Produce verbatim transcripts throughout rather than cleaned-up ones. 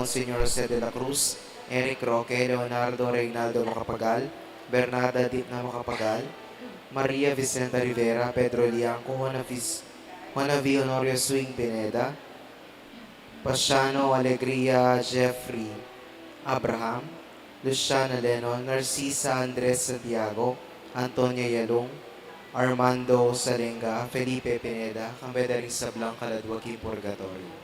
Señor Jose de la Cruz, Eric Roque, Leonardo Reynaldo Macapagal, Bernarda Ditna Macapagal, Maria Vicenta Rivera, Pedro Lianco, Juana Fis-, Juana V. Honorio Swing Pineda, Pasiano Alegria, Jeffrey Abraham, Luciana Lenon, Narcisa Andres Santiago, Antonia Yalung, Armando Salenga, Felipe Pineda, kambe da ring sablang kaladwa king purgatorio.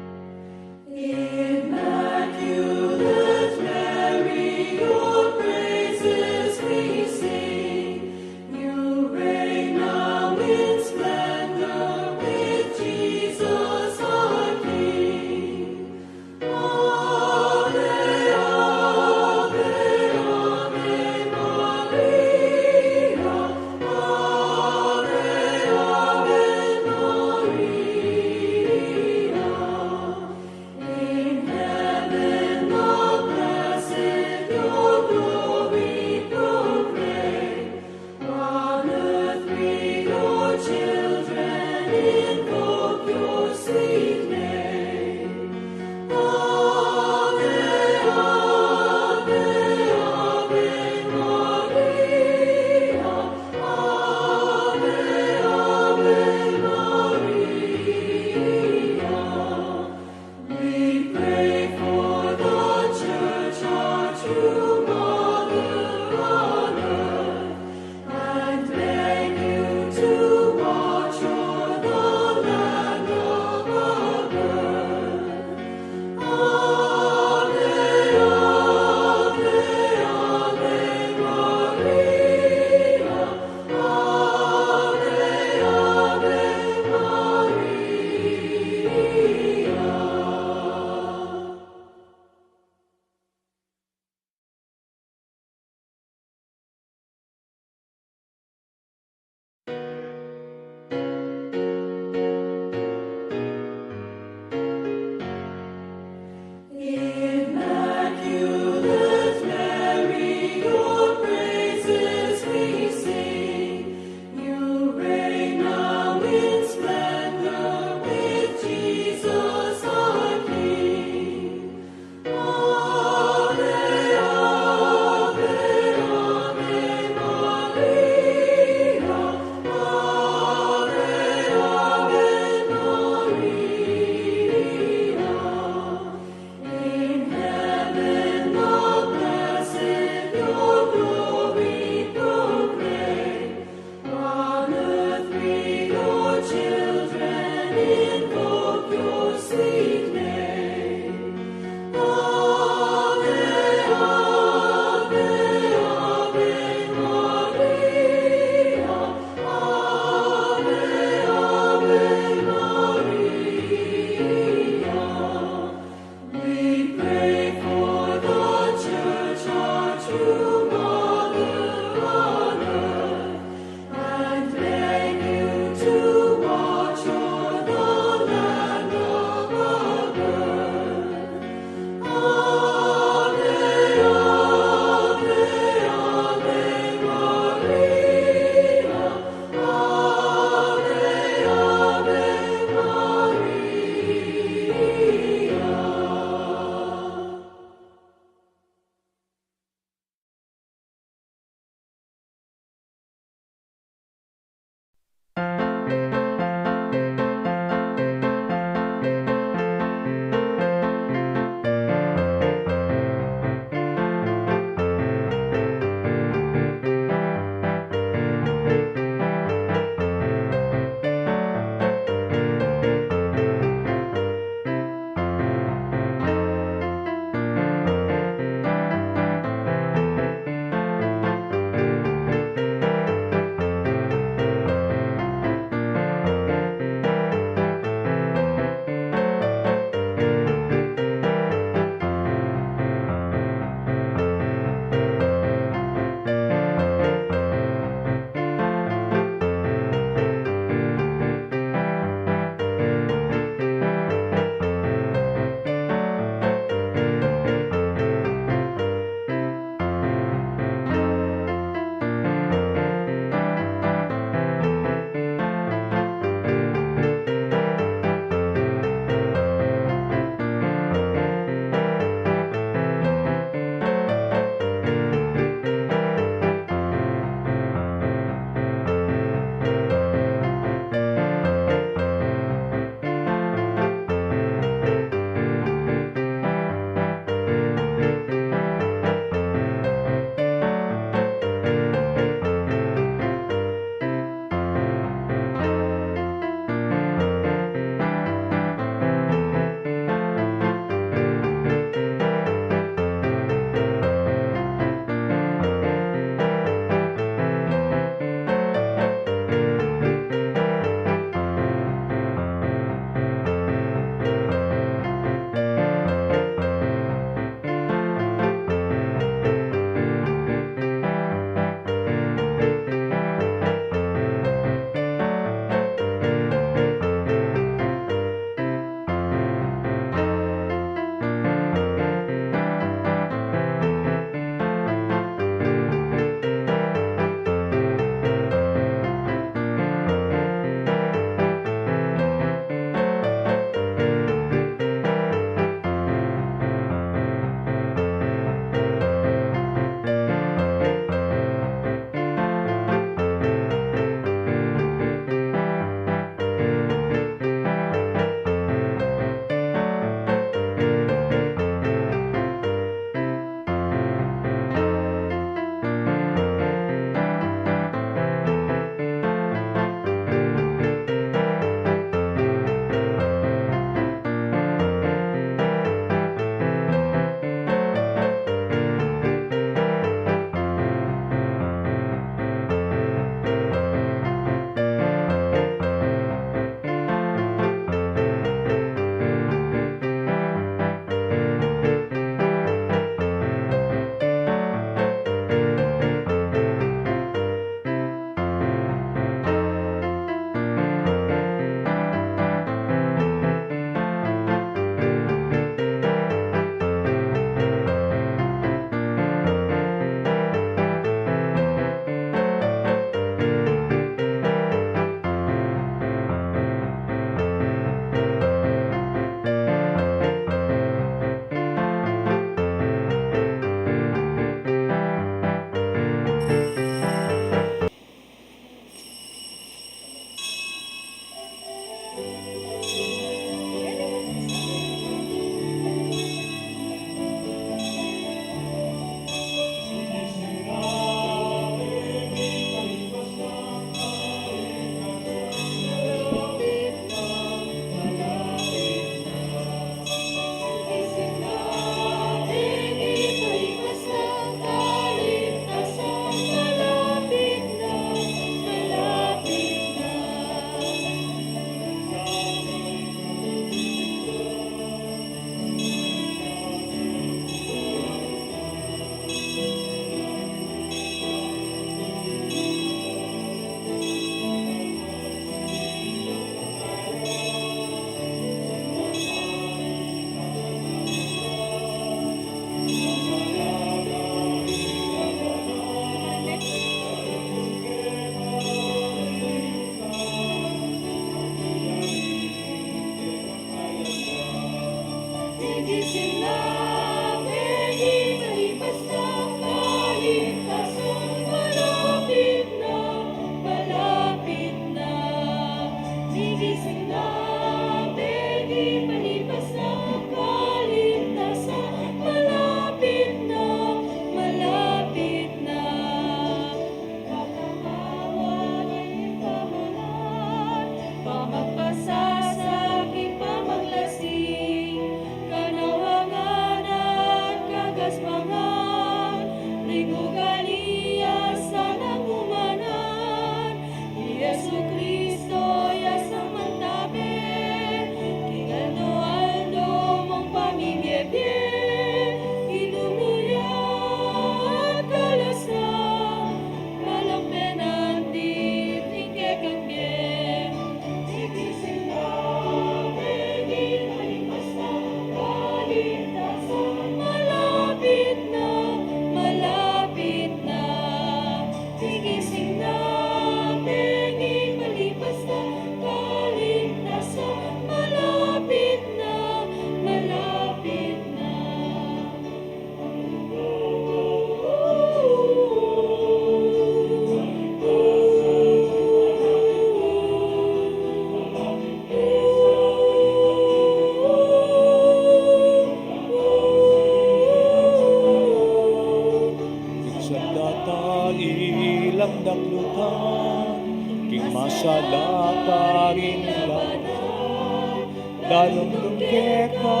Lalung-lung keka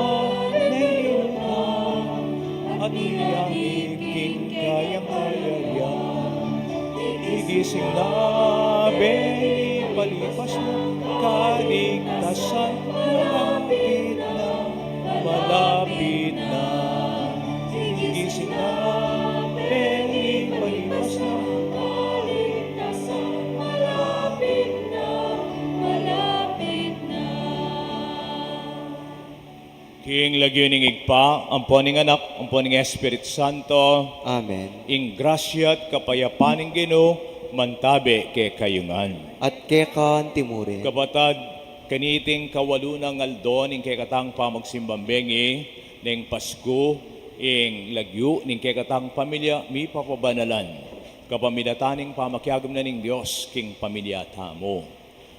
neng inunan, at ilyangin king kayang kayarian. Igising na, beng ipalipas na, kaligtasan malapit na, malapit na. Igising na, beng ipalipas na, kaligtasan malapit na, malapit na. King lagyu ning Ibpa, ampo ning Anak, ampo ning Espiritu Santo. Amen. Ing grasya at kapayapan ning Ginu, mantabe kekayu ngan. At keka antimurin. Kapatad, kaniting kawalu nang aldo ning kekatang pamagsimbang bengi ning Pasku, ing lagyu ning kekatang pamilya mipapabanalan kapamilatan ning pamakiagum na ning Dios king pamilya tamu.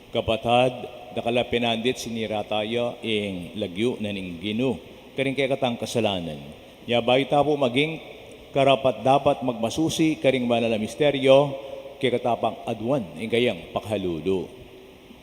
Kapatad, dakal a pinandit sinirata ya ing lagyu na ning Ginu karing kekatang kasalanan. Nya bayu ta pu maging karapat-dapat magmasusi karing banal a misteryo, kekata pang aduan ing kayang pakalulu.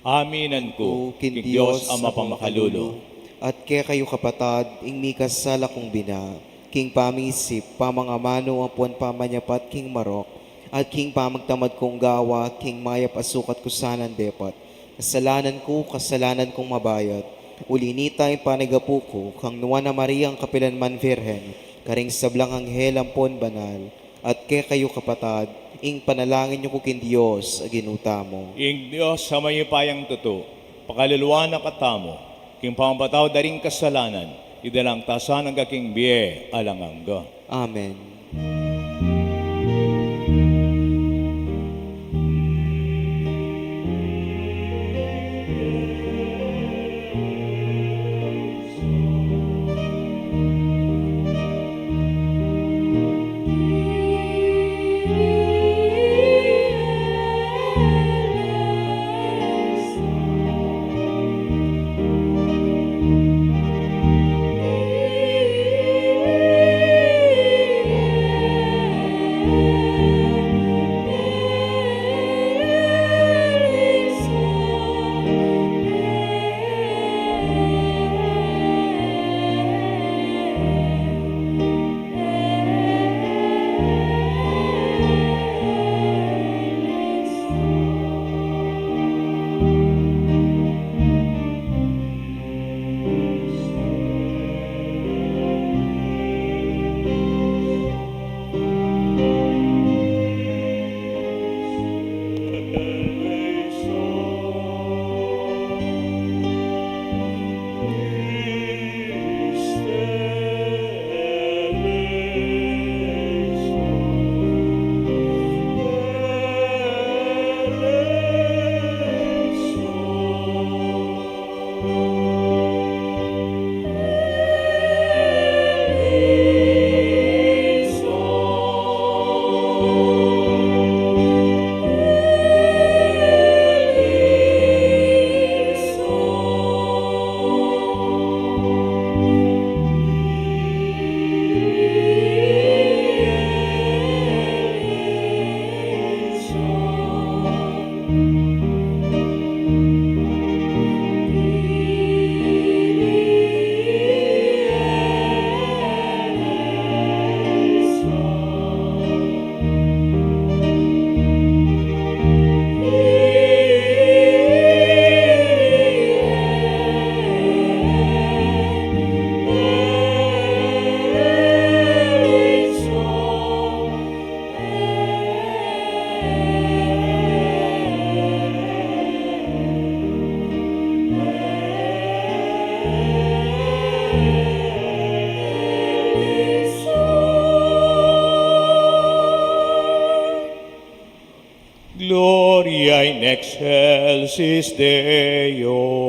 Aminan ku king Dios a mapamakalulu, at kekayu kapatad, ing mikasala kung bina, king pamisip, pamangamanu ampon pamanyapat king marok, at king pamagtamad kung gawa king mayap a sukat ku sanang depat. Kasalanan ku, kasalanan kung mabayat. Uli nita ing panigapu ku kang Nuan a Mariang kapilan man Virgen, karing sablang anghel ampon banal, at kekayu kapatad, ing panalangin yu ku king Dios a Ginu tamu. Ing Dios a mayupayang tutu, pakaluluan na katamu, king pamapatawad da ring kasalanan, idalang ta sa angga king bie alang angga. Amen. Gloria in excelsis Deo.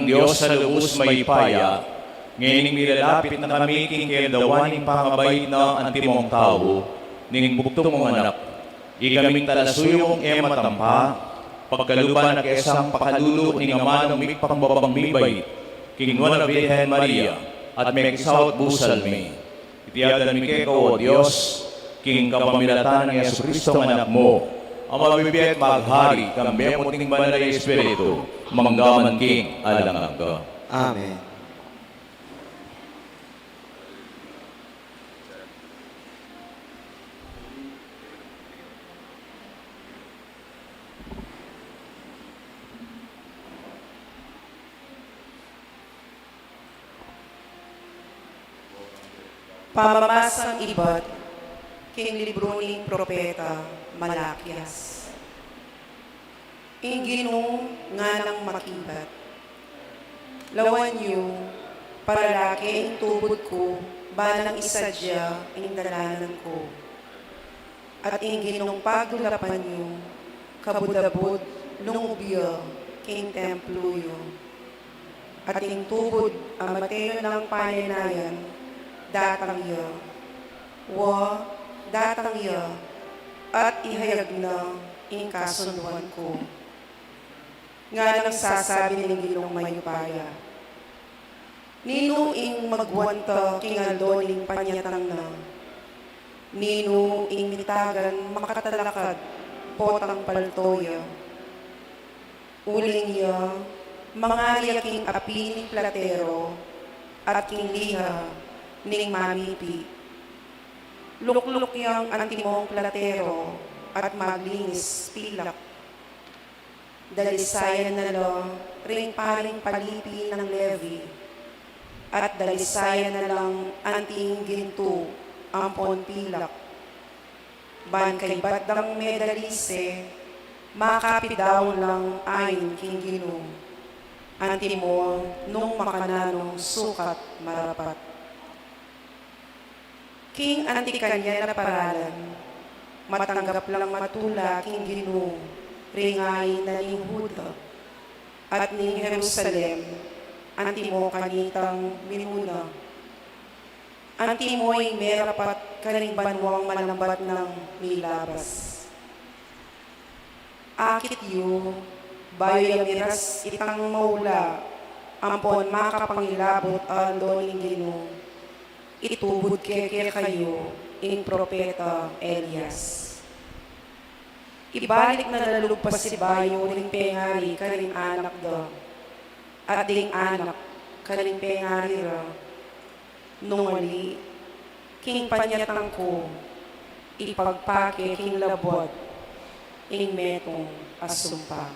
Dios a lubus mayupaya, ngening milalapit na kami king kayaldawan ning pangabait na antimong tau, ning bugtung mung Anak, ikaming talasuyu mung e matampa, pagkaluban na kesang pakalulu ning amanung migpakumbabang mibait king Nuan a Virgen Maria, at mekisaut busal mi. Iti adal mi keka, o Dios, king kapamilatan nang Jesucristo a Anak mu, a mabibie at maghari kambe mu at ning Banal a Espiritu, mangga man king alang angga. Amen. Pamamasang ibat king libru ning propeta Malakias. Ing Ginu nganang makibat: Lawan yu, paralake ing tubud ku, ban nang isadia ing dalanan ku. At ing Ginung pagulapan yu, kabud-abud lungub ya king templu yu. At ing tubud a mate yu nang panenayan, datang ya. Wa, datang ya, at ihayag na ing kasunduan ku. Nganang sasabi ning Ginung mayupaya: Ninu ing magwanta king aldo ning panyatang na? Ninu ing mitagan makatalakad potang palto ya? Uling ya, mangari ya king api ning platero at king liha ning mamipi. Lukluk yang antimong platero at maglinis pilak. Dalisayan na la ring paring palipi nang Levi, at dalisayan na lang anting gintu ampon pilak. Ban kaybat dang medalise, makapidaun lang ain king Ginu, antimo nung makananung sukat marapat. King anti kanyan a paralan, matanggap lang matula king Ginu ring ain na ning Juda at ning Jerusalem, antimo kanitang minuna. Antimo ing merapat karing banuang malambat nang milabas. Akit yu, bayu ya miras itang maula ampon makapangilabut a aldo ning Ginu, itubud ke kekayu ing propeta Elias. Ibalik na la lub pasibayu ring pengari karing anak da, at ding anak karing pengari ra. Nung ali, king panyatang ku, ipagpake king labuad ing metung a sumpa.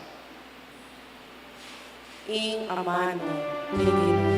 Ing amanu ning Ginu.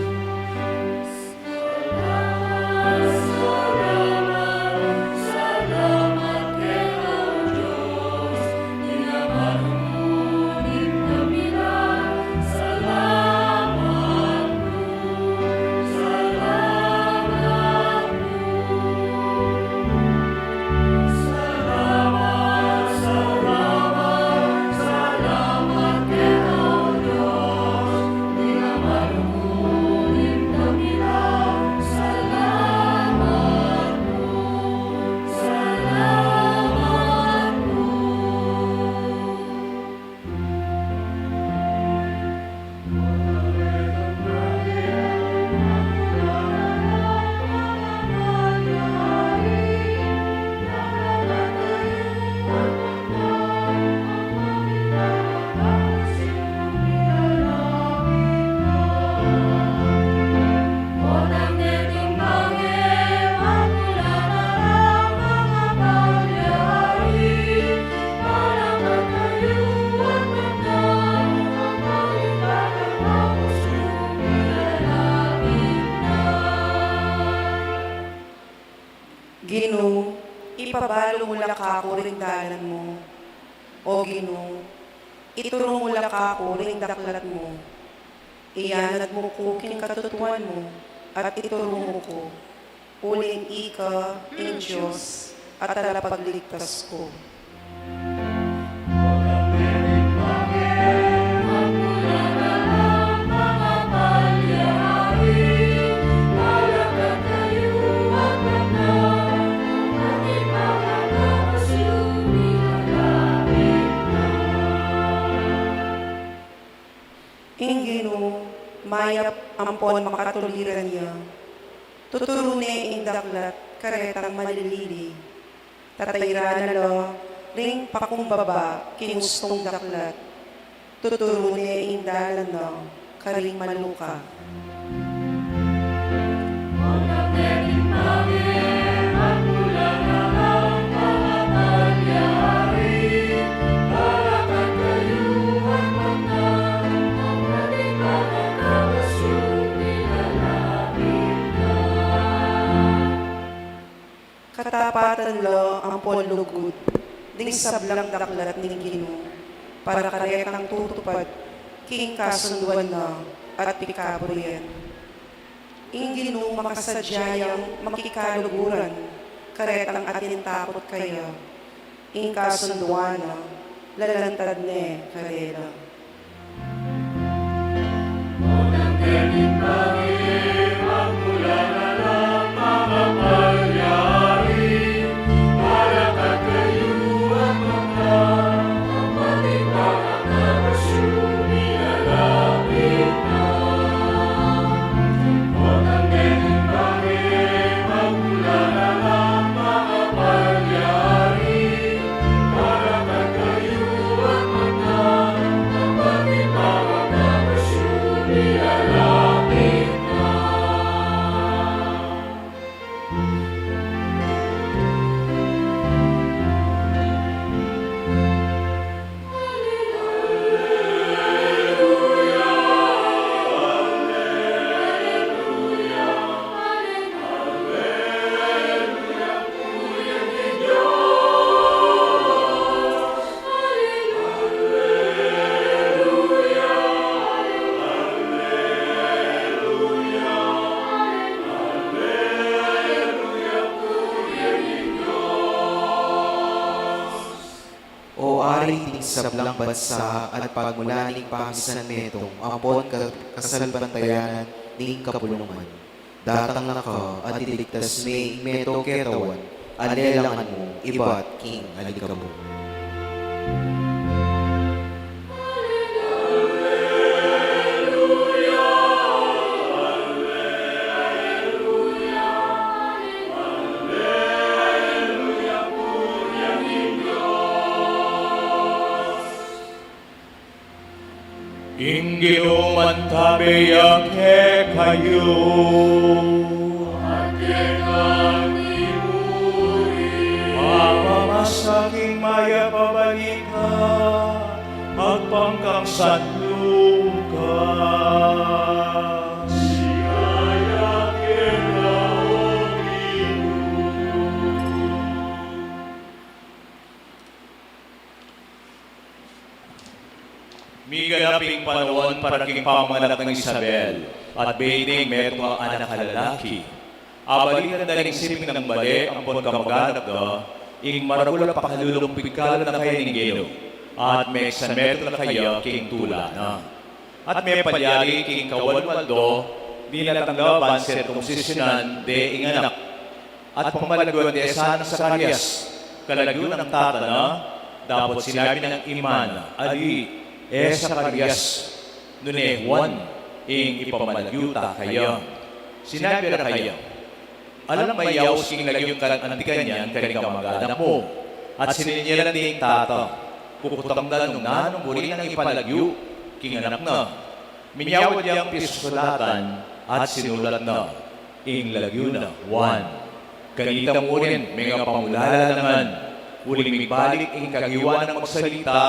Ginu, ipabalu mu la kaku ring dalan mu. O Ginu, ituru mu la kaku ring daklat mu. Iyanad mu ku king katutuan mu, at ituru mu ku. Uling ika ing Dios a talapagligtas ku. mayap ampon makatuliran ya. Tuturu ne ing daklat karetang malilili. Tatairan na la ring pakumbaba king ustung daklat. Tuturu ne ing dalan na karing maluka. Katapatan la ampon lugud ding sablang daklat ning Ginu para karetang tutupad king kasunduan na at pikaburian. Ing Ginu makasadya yang makikaluguran karetang atin takut kaya. Ing kasunduan na lalantad ne karela. O Ari ning sablang bansa at pagmula ning pamisan metung ampon ka-, kasalpantayanan ning kapulungan. Datang na ka at iligtas me ing meto ketawan a lelangan mu ibat king alikabuk. Ing Ginu mantabe ya kekayu. At keka mu rin. Pamamasa king Mayap a Balita agpang kang San Lucas. Siya ya keka, O Ginu. Miganap ing panaun para king pamanganak nang Isabel, at bie ding metung a anak a lalaki. Abalitan da ring siping nang bale ampon kamag-anak da, ing maragul a pakalulung pigkalan na kaya ning Ginu, at meksan metung na kaya king tula na. At mepalyari king kawalwal do, dinatang da ban sirkumsisyunan de ing anak. At pamalaguan de sang Zacarias, kalagyu nang tata na, dapot sinabi nang ima na, Ali, e Zacarias, nune Juan ing ipamalagyu ta kaya. Sinabi ra kaya, Alang mayaus king lagyung kan-, anti kanyan karing kamag-anak mu. At sininyalan de ing tata, kukutang da nung nanung buri nang ipalagyu king anak na. Minyawad yang pisasulatan at sinulat na, ing lagyu na Juan. Kanita mu rin, mengapamulala la ngan, uling mibalik ing kagiwa nang magsalita,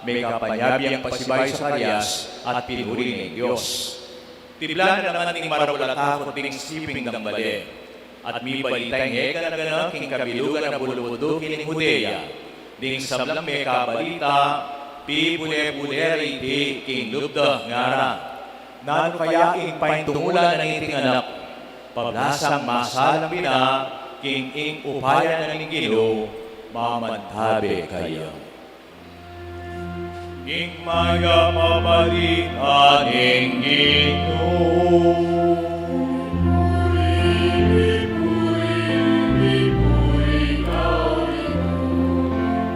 mekapanyabi yang pasibayu i Zacarias, at pinuri ne ing Dios. Tiblan na ngan ning maragul a takut ding siping dang bale. At mibalita ing e gana-gana king kabilugan a bulubunduki ning Judea, ding sablang mekabalita, pibule-bule ra iti king lub da, ngara, Nanu kaya ing paintungulan nang iting anak? Pablasang masalang bina king ing upaya na ning Ginu, mamantabe kaya. Ing Mayap a Balita ning Ginu.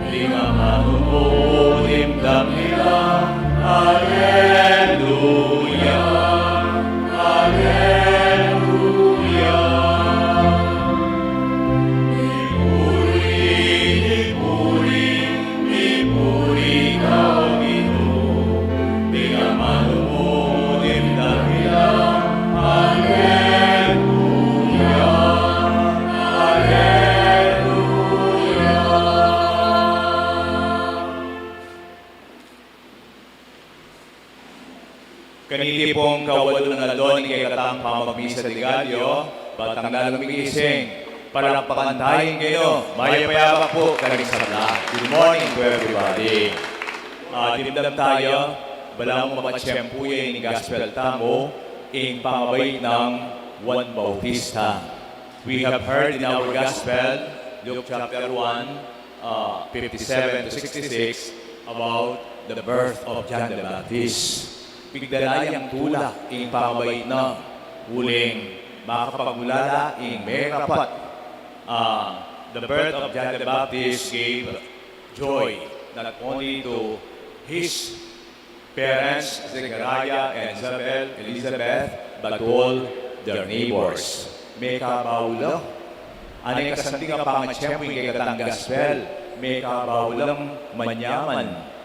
Ding amanung mu dimdam ila, Aleluya. Ikawalu nang aldo ning kekatang pamagmisa de Gallo, batang lalu migising, palakpakan taya ing Ginu. Mayap a abak pu karing sabla. Good morning to everybody. Ah, dimdam taya, balamu makatiyempu ya ing gospel tamu, ing pangabait nang Juan Bautista. We have heard in our gospel, Luke chapter one, uh, fifty-seven to sixty-six, about the birth of John the Baptist. Pigdala yang tula ing pangabait na, uling makapagulala ing merapat. Uh, the birth of John the Baptist gave joy not only to his parents, Zechariah and Isabel, Elizabeth, but to all their neighbors. Mekabau la. Anti kasanting a pangatiyempu ing kekatang gospel, mekabau lang manyaman.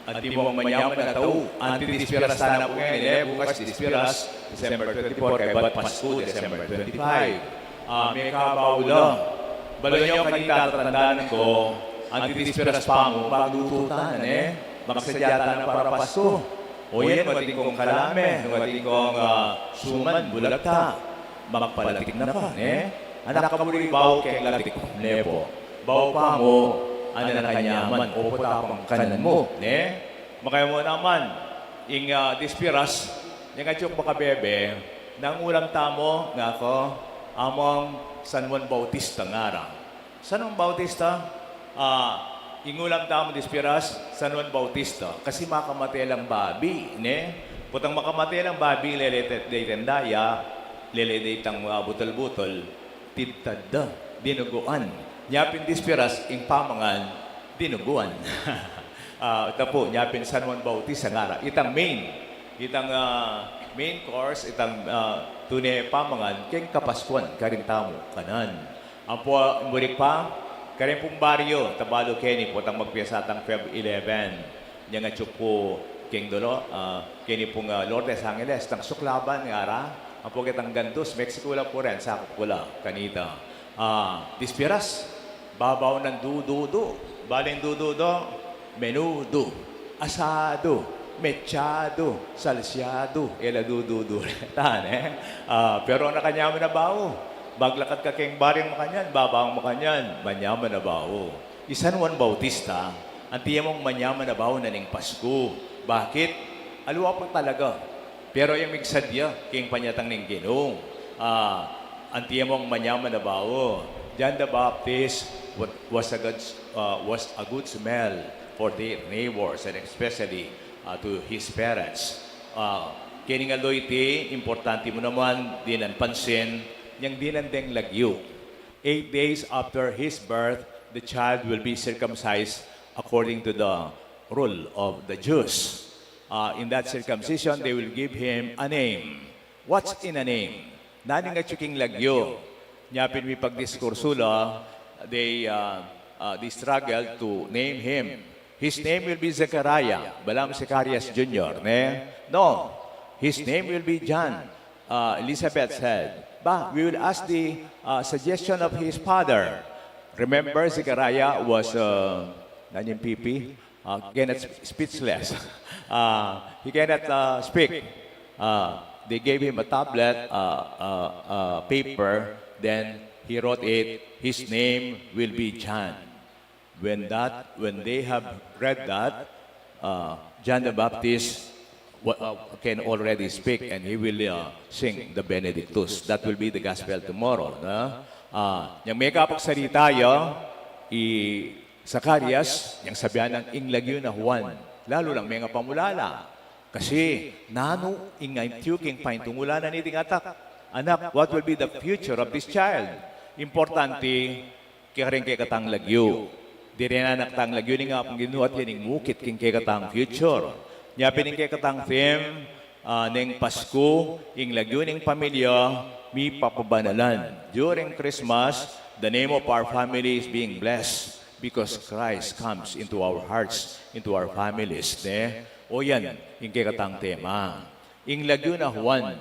Antimong manyaman a tau, anti dispiras tana pu ngeni, e, bukas dispiras, December twenty-four, kaybat Pasku, December twenty-five. Ah, mekabau la. Balu yu kanita, tatandanan ku, anti dispiras pa mu, maglutu tana, ne? Magsadya tana para Pasku. O yan, nung atin kung kalame, nung atin kung, ah, suman, bulag ta. Magpalatik na ka, ne? Anak, kaburi bau keng latik, ne pu? Bau pa mu, anak, kanyaman, o pu tapang kanan mu, ne? Makaya mu naman, ing, ah, dispiras, yang atiu makabebe, nang ulam tamu, ngaku, among San Juan Bautista ngara. San Juan Bautista, ah, ing ulam tamu dispiras, San Juan Bautista. Kasi makamate lang babi, ne? Potang makamate lang babi, lele de itang daya, lele de itang, ah, butul-butul, tidtad da, dinuguan. Nya pin dispiras, ing pamangan, dinuguan. Ah, ita pu, nya pin San Juan Bautista ngara. Itang main, itang, ah, main course, itang, ah, tune pamangan, keng Kapaskuan, karin tamu, kanan. Ampo, burik pa, karin pung baryu, tabalu keni, potang magpiesta tang Feb eleven. Yang atiu pu keng dolo, ah, keni pung, ah, Lourdes Angeles, tang Suklaban ngara, ampo ketang Gandus, Mexico la pu ren, sakup ku la, kanita. Ah, dispiras, babau nang dududu, baling dududu, menudo, asado, mechado, salsyado, e la dududu, tane? Ah, pero nakanyaman a bau, maglakad ka keng baryung makanyan, babaung makanyan, manyaman a bau. I San Juan Bautista, anti ya mung manyaman a bau na ning Pasku. Bakit? Aliwa pa talaga. Pero yang migsadya, keng panyatang ning Ginu. Ah, anti ya mung manyaman a bau. John the Baptist wa-, was a good, ah, was a good smell for their neighbors and especially, ah, to his parents. Ah, keni ngan iti, importante mu naman, dinan pansin, yang dinan deng lagyu. Eight days after his birth, the child will be circumcised according to the rule of the Jews. Uh, in that circumcision, they will give him a name. What's in a name? Nanu ing atiu king lagyu? Nya pin mipagdiskursu la, they, uh, uh, they struggle to name him. His name will be Zechariah. Balamu Zacarias Junior, ne? No. His name will be John. Uh, Elizabeth said, "Bah, we will ask the, uh, suggestion of his father." Remember, Zechariah was, uh, nanu ing P P? Uh, cannot sp-, speechless. Uh, he cannot, uh, speak. Uh, they gave him a tablet, uh, uh, uh, paper, then he wrote it, "His name will be John." When that, when they have read that, uh, John the Baptist wa-, uh, can already speak and he will, uh, sing the Benedictus. That will be the gospel tomorrow, no? Uh, yang mekapagsarita ya, i Zacarias, yang sabian nang ing lagyu na Juan, lalu lang mengapamulala. Kasi, nanu ing atiu king paintungulanan niting atak? Anak, what will be the future of this child? Importante, karing kekatang lagyu. Dirinan na tang lagyu ning Apung Ginu at ya ning mukit king kekatang future. Nya pin ing kekatang theme, ah, ning Pasku, ing lagyu ning pamilya, mipapabanalan. During Christmas, the name of our family is being blessed because Christ comes into our hearts, into our families, ne? O yan, ing kekatang tema. Ing lagyu na Juan.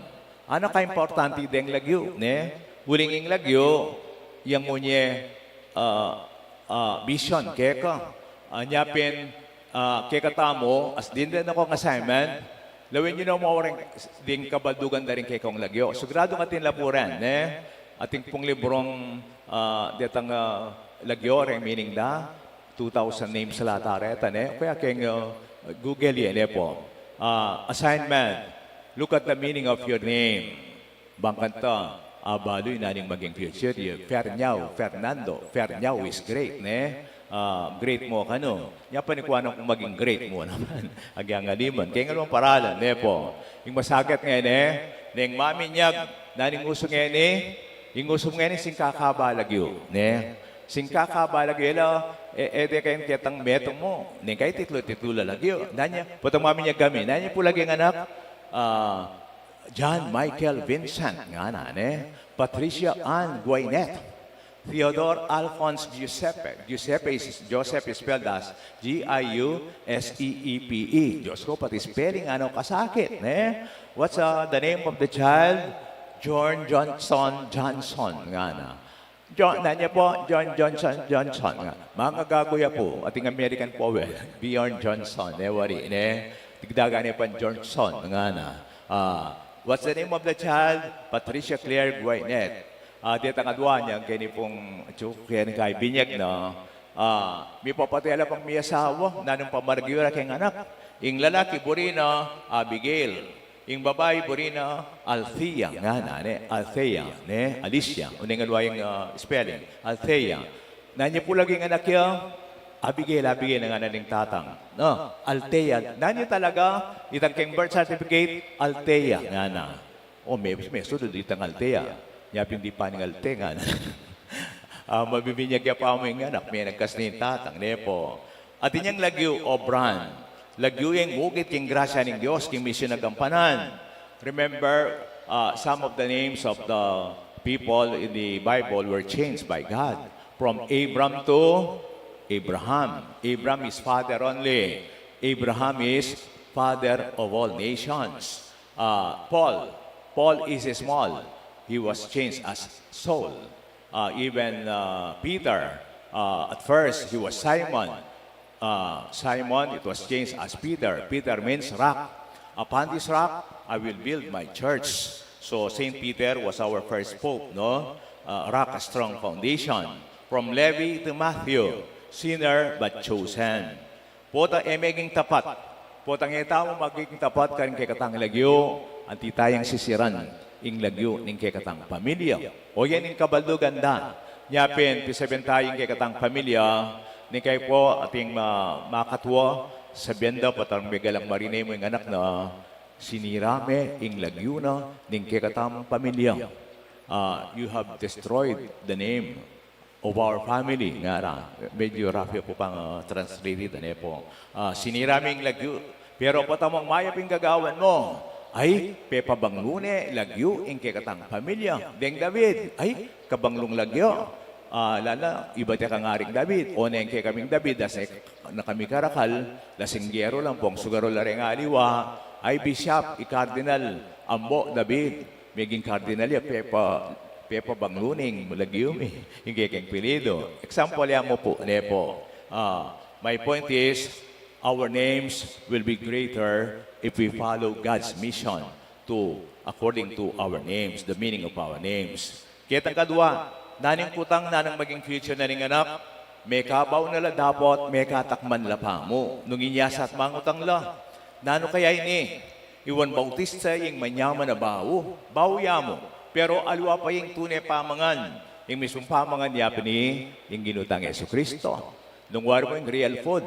Anu ka importante deng lagyu, ne? Uling ing lagyu, yang munye, ah, ah, vision, keka. Ah, nya pin, ah, kekatamu, as dinan da kung assignment, Lawen yu no mu reng ding kabaldugan da ring kekong lagyu. Siguradu atin la pu ren, ne? Atin pung librung, ah, detang, ah, lagyu reng meaning da, two thousand names la ata reta, ne? O kaya keng, ah, Google ye, ne pu? Ah, assignment, look at the meaning of your name. Bang kanita, abalu yu na ning maging future yu. Fernyao, Fernando, Fernyao is great, ne? Ah, great mu kanu. Nya pa ni kuan nang maging great mu naman. Agyang aliman. Keng alwang paralan, ne pu? Ing masakit ngeni, neng maminyag, na ning usu ngeni, ing usu ngeni singkakaba lagyu, ne? Singkakaba lagyu, e la, e, e de keng ketang metung mu. Neng kay titlu-titlu la lagyu. Nanu ya, potang maminyag kami. Nanu ya pu lagyu ing anak, ah, John Michael Vincent, ngana, ne? Patricia Ann Guainet. Theodore Alphonse Giuseppe. Giuseppe is, Joseph is spelled as G I U S E E P E. Diyos ko, pati spelling, ano, kasakit, ne? What's, uh, the name of the child? John Johnson Johnson, ngana. John, nanu ya pu? John Johnson Johnson, nga. Mga gagu ya pu, ating American vowel. Bjorn Johnson, ne, wari, ne? Tigdagan ne pan Johnson, ngana. Ah, what's the name of the child? Patricia Claire Guainet. Ah, detang adua nya, keni pung, tsu, keni kay binyag na. Ah, mipapatela pang miyasawa, nanung pamaragyu ra keng anak. Ing lalaki, buri na, Abigail. Ing babai, buri na, Althea, ngana, ne? Althea, ne? Alicia, uling alwa ing, ah, spelling. Althea. Nanu ya pu lagyu ing anak ya? Abigail, Abigail, ngana ning tatang. No, Althea. Nanu ya talaga? Itang keng birth certificate, Althea, ngana. O, me, me, sudut itang Althea. Nya pin di pa ning Althea, ngana. Ah, mabibinyag ya pa mu ing anak, me nagkas ning tatang, ne pu? Atin yang lagyu, obran. Lagyu yang mukit king grasya ning Dios, king misyun a gampanan. Remember, uh, some of the names of the people in the Bible were changed by God. From Abram to Abraham. Abram is father only. Abraham is father of all nations. Uh, Paul. Paul is small. He was changed as Saul. Uh, even, uh, Peter, uh, at first, he was Simon. Uh, Simon, it was changed as Peter. Peter means rock. "Upon this rock, I will build my church." So, Saint Peter was our first pope, no? Uh, rock, a strong foundation. From Levi to Matthew, sinner but chosen. Pota e meging tapat. Potang e tamu maging tapat karing kekatang lagyu, anti tayang sisiran ing lagyu ning kekatang pamilya. O yan ing kabaldugan da. Nya pin, pisabian taya ing kekatang pamilya, ning kay pu ating ma-, makatua, sabian da, potang megalang marine mu ing anak na, sinira me ing lagyu na ning kekatang pamilya. Ah, you have destroyed the name of our family, ngara. Medyo rough ya pu pang, ah, translate, ne pu? Ah, sinira me ing lagyu. Pero pota mung mayap ing gagawan mu, ay, pepabanglu ne lagyu ing kekatang pamilya. Deng David, ay, kabanglung lagyu. Ah, lala, ibat ya kangaring David. O neng kekaming David, dasne na kami karakal, lasinggero lang pung sugarol la reng aliwa, ay, bishop, i-cardinal, ambo, David. Meging cardinal ya, pepa, pepabanglu ne ing lagyu mi, ing kekeng pilidu. Example ya mu pu, ne pu? Ah, my point is, our names will be greater if we follow God's mission to, according to our names, the meaning of our names. Ketang kadua, nanung kutang, nanung maging future na ning anak, mekabau na la dapot, mekatakman la pamu. Nung inya sa at mangutang la, nanu kaya ini? I Juan Bautista ing manyaman a bau, bau ya mu. Pero aliwa pa ing tune pamangan, ing mismung pamangan ya pin ing Ginu tang Jesucristo. Nung wari mu ing real food,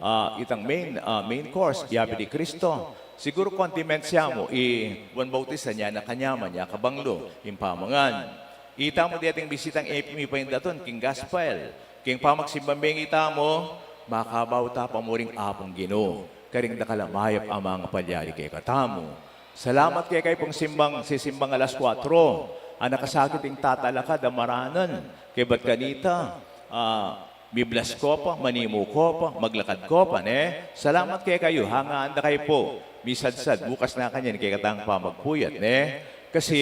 ah, itang main, ah, main course, ya pin i Cristo. Siguru condiments ya mu, i Juan Bautista nya na kanyaman, nya kabanglu ing pamangan. Ita mu deting bisitang e mi pa ing datun king gospel. King pamagsimbang bengi tamu, makabau ta pa mu ring Apung Ginu, karing dakal a mayap a mangapalyari kekatamu. Salamat keka ipung simbang, sisimbang alas kuatro, a nakasakit ing tatalakad a maranan, kaybat kanita, ah, miblas ko pa, manimu ko pa, maglakad ko pa, ne? Salamat kekayu, hangaan da kayu pu, misadsad, bukas na kanyan kekatang pamagpuyat, ne? Kasi,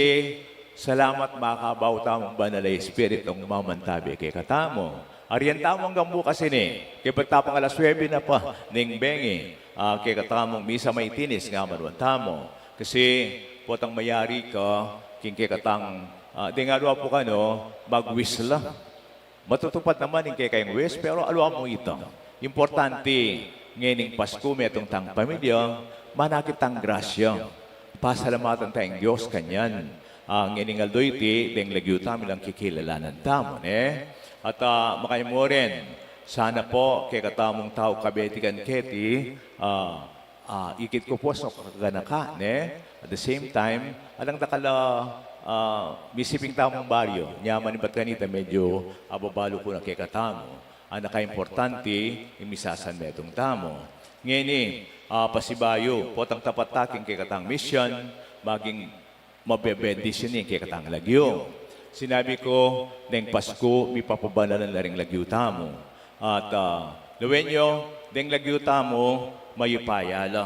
salamat makabau tamung Banal a Espiritung mamantabe kekatamu. Arian tamu anggang bukas ini, kaybat tapang alas nuebe na pa ning bengi. ah, kekatamung misa maitinis nga manuan tamu. Kasi potang mayari ka king kekatang, ah, deng aliwa pu kanu, magwisla. Matutupad naman ing kekayung wish, pero aliwa mu ita. Importante, ngening Pasku metung tang pamilya, manakit tang grasya. Pasalamatan tang Dios kanyan. Ah, ngening aldo iti, deng lagyu tamu lang kikilalanan tamu, ne? At, ah, makanyan mu rin, sana pu, kekatamung tau kabetikan keti, ah, ah, ikit ku pu so kaganaka, ne? At the same time, alang dakal a, ah, misiping tamung baryo, nya manibat kanita medyo ababalu ku na kekatamu. Ang nakaimportante, ing misasan metung tamu. Ngeni, ah, pasibayu, potang tapat ta king kekatang misyon, maging mabebendisyon ing kekatang lagyu. Sinabi ku, deng Pasku, mipapabanalan la ring lagyu tamu. At, ah, lawen yu, deng lagyu tamu, mayupaya la.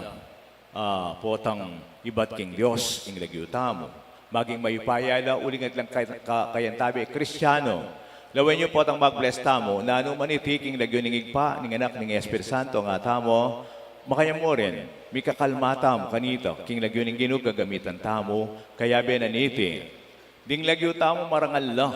Ah, potang ibat king Dios ing lagyu tamu. Maging mayupaya la uling at lang kay-, ka-, kayantabe Kristiano. Lawen yu potang mag-bless tamu, nanu man iti king lagyu ning Ibpa, ning Anak, ning Espiritu Santo, nga tamu, makanyan mu rin, mikakalma tamu kanita, king lagyu ning Ginu gagamitan tamu, kayabe na niti. Ding lagyu tamu marangal la.